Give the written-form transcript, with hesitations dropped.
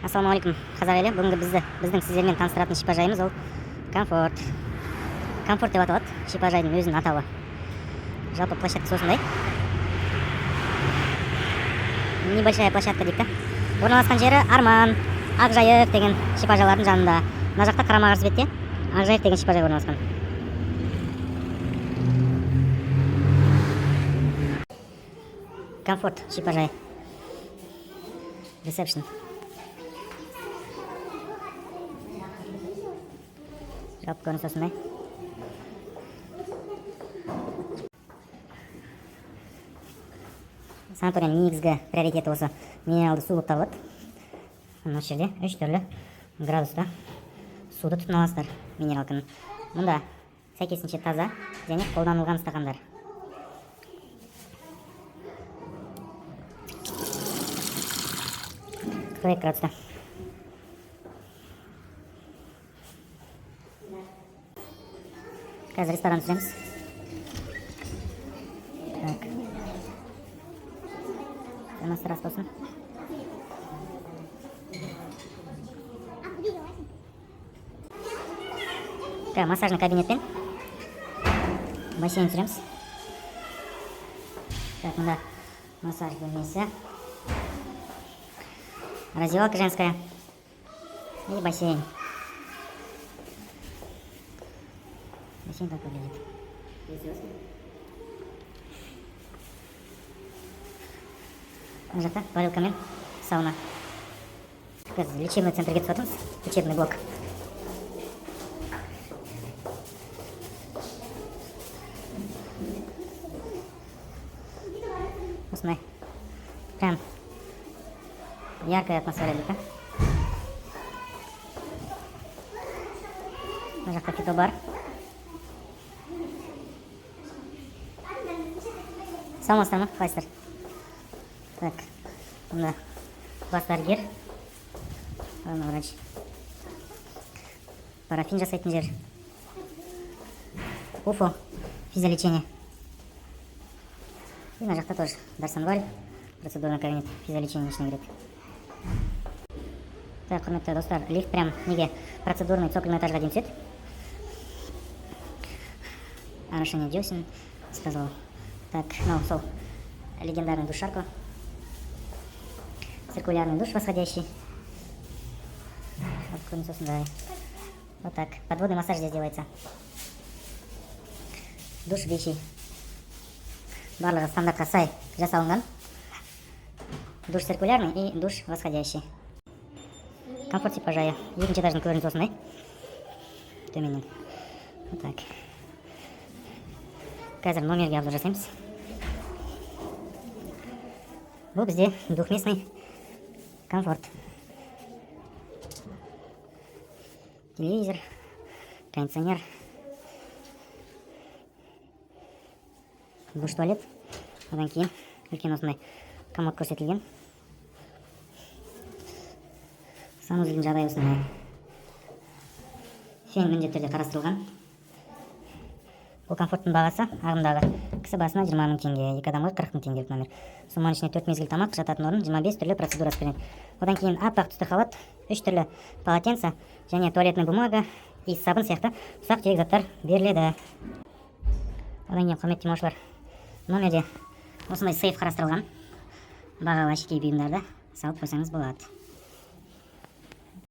Ассалаумағалейкум, қазақ елі! Бүгінгі біздің сіздермен таныстыратын шипажайымыз ол Комфорт. Комфорт деп аталады шипажайдың өзінің атауы. Жалпы площадкасы осындай, небольшая площадка дейді да. Орналасқан жері Арман, Ақжайық деген шипажайлардың жанында. Мына жақта, қарама қарсы бетте Ақжайық деген шипажай орналасқан. Комфорт шипажай, ресепшн. Жалпы көрініс осындай. Санаторияның негізгі приоритеті осы минералды су болып табылады. Мына жерде үш түрлі градуста суды тұтына аласыздар, минералканы. Мұнда сәйкесінше таза және қолданылған стақандар. 42 градуста. Қазір ресторан түсіреміз. Так, саламатсыздар, ас болсын! Так, массажный кабинет пен бассейн түсіреміз. Так, мында массаж бөлмесі, раздевалка женская и бассейн. Бассейн так выглядит. Мына жақта парилка мен сауна. Қазір лечебный центрге түсіп жатырмыз, лечебный блок. Осындай прям яркая атмосфера дейді да. Мына жақта фитобар. Саламатсыздар ма, қалайсыздар? Так, мында бас дәрігер, главный врач, парафин жасайтын жер, УФО, физиолечение. И мына жақта тоже дарсонваль, процедурный кабинет, физиолечение ішіне кіреді. Так, құрметті достар, лифт прям неге, процедурный цокольный этажға дейін түседі. Орошение десен сказал. Так, мынау сол легендарный душ Шарко, циркулярный душ восходящий. Вот көрініс осындай. Вот так подводный массаж здесь делается, душ Вичи. Барлығы стандартқа сай жасалынған. Душ циркулярный и душ восходящий. Комфорт шипажайы екінші этаждың көрінісі осындай төменнен. Вот так. Қазір номерге обзор жасаймыз. Бұл бізде двухместный Комфорт. Телевизор, кондиционер, душ, туалет. Одан кейін үлкен осындай комод көрсетілген. Санузелдің жағдайы осындай. Фен міндетті түрде қарастырылған. Бұл Комфорттың бағасы ағымдағы кісі басына 20 000 теңге, екі адамға 40 000 теңгелік номер. Соманың ішіне төрт мезгіл тамақ, жататын орын, 25 түрлі процедурасы кіреді. Одан кейін аппақ түсті халат, үш түрлі полотенце және туалетный бумага и сабын сияқты ұсақ түйек заттар беріледі. Одан кейін, құрметті демалушылар, номерде осындай сейф қарастырылған. Бағалы әшекей бұйымдарды салып қойсаңыз болады.